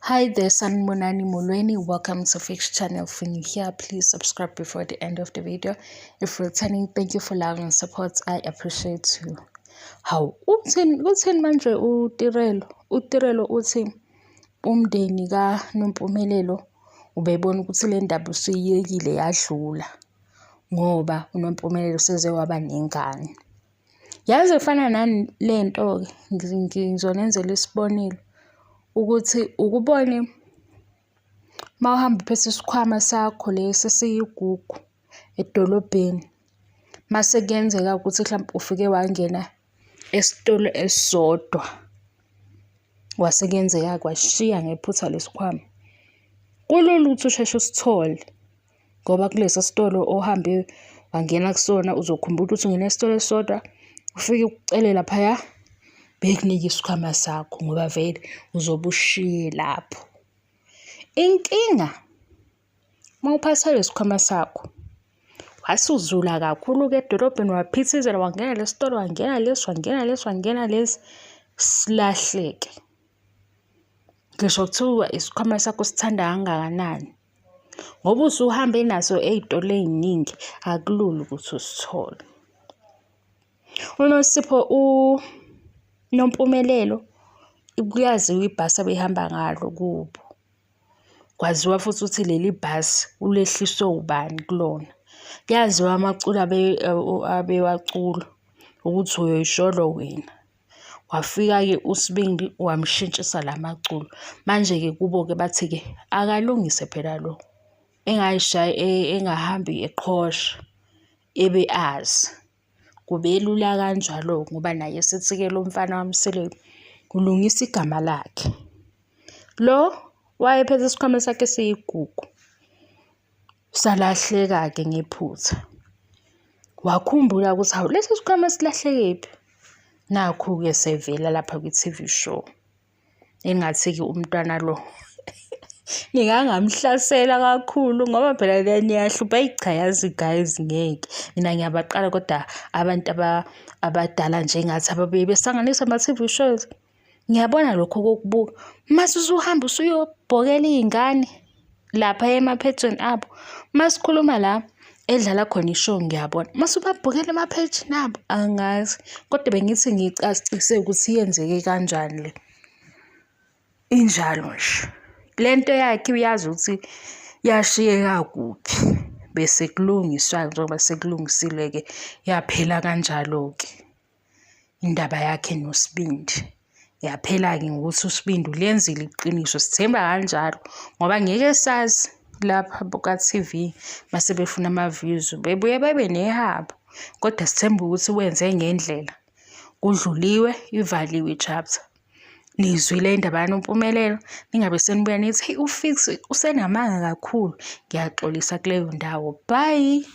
Hi there, Sanibonani Molweni. Welcome to Fix Channel. If you're new here, please subscribe before the end of the video. If you're returning, thank you for love and support. I appreciate you. Hawu, uthini uthini manje uTirelo? UTirelo uthi umndeni kaNompumelelo ubebona ukuthi le ndaba usuyiyekile yadlula ngoba uNompumelelo seze waba nengane. Yazi ifana nani le nto-ke ngizonenzela isibonelo ukuthi ukubone uma uhamba uphethe isikhwama sakho lesi esiyigugu edolobheni, mase kuyenzeka ukuthi hlampe ufike wangena esitolo esisodwa, kwase kuyenzeka-ke wasishiya ngephutha lesikhwama. Kulula ukuthi usheshe usithole. Ngoba kulesa sitolo ohambe wangena kusona uzokhumbula ukuthi ungene esitolo esisodwa ufike ucele laphaya bekunike isikhwama sakho ngoba vele uzobe ushiye lapho. Inkinga uma uphatha lesikhwama sakho wasuzula kakhulu-ke edolobheni waphithizela wangena lesi sitolo wangena lesi wangena lesi wangena lesi silahleke. Ngisho kuthiwa isikhwama sakho sithanda kangakanani ngoba usuhambe naso ey'tolo ey'ningi akulula ukuthi usithole. UNosipho uNompumelelo kuyaziwa ibhasi abehamba ngalo kubo. Kwaziwa futhi ukuthi leli bhasi ulehliswe ubani kulona. Kuyaziwa amaculo abewacula ukuthi uyoyisholo wena. Wafika-ke uSibindi wamshintshisa la maculo. Manje-ke kubo-ke bathi-ke akalungise phela lo, engayishayi engahambi eqhosha, ebe azi. Kube lula kanjalo-ke ngoba naye esethi-ke lo mfana kaMseleku ulungisa igama lakhe. Lo wayephethe isikhwama sakhe esiyigugu. Salahleka-ke ngephutha. Wakhumbula ukuthi hawu lesi sikhwama silahlekephi? Nakhu-ke sevela lapha kwi-T_V show. Engathi-ke umntwana lo ningangamhlasela kakhulu ngoba phela niyahlupha. Eyi cha yazi guys ngeke. Mina ngiyabaqala kodwa abantu abadala njengathi ababuye besanganiswa ama-T_V shows. Ngiyabona lokho kokubuka. Mase usuhamba usuyobhokela iy'ngane lapha emaphejini abo. Masikhuluma la edlala khona i-show ngiyabona. Mase ubabhokela emaphejini abo angazi. Kodwa bengithi ngiyicacise ukuthi yenzeke kanjani le. Injalo nje. Le nto yakhe uyazi ukuthi yashiyeka kuphi. Bese kulungiswa njengoba sekulungisiwe-ke yaphela kanjalo-ke. Indaba yakhe noSibindi. Yaphela-ke ngokuthi uSibindi ulenzile iqiniso, sithemba kanjalo ngoba ngeke sazi lapha ka-T_V mase befuna ama-views bebuye bebe nehaba, kodwa sithemba ukuthi wenze ngendlela. Kudluliwe, ivaliwe i-chapter. Niyizwile indaba kaNompumelelo, ningabe senibuya nithi, heyi uFix usenamanga kakhulu. Ngiyaxolisa kuleyo ndawo. Bye.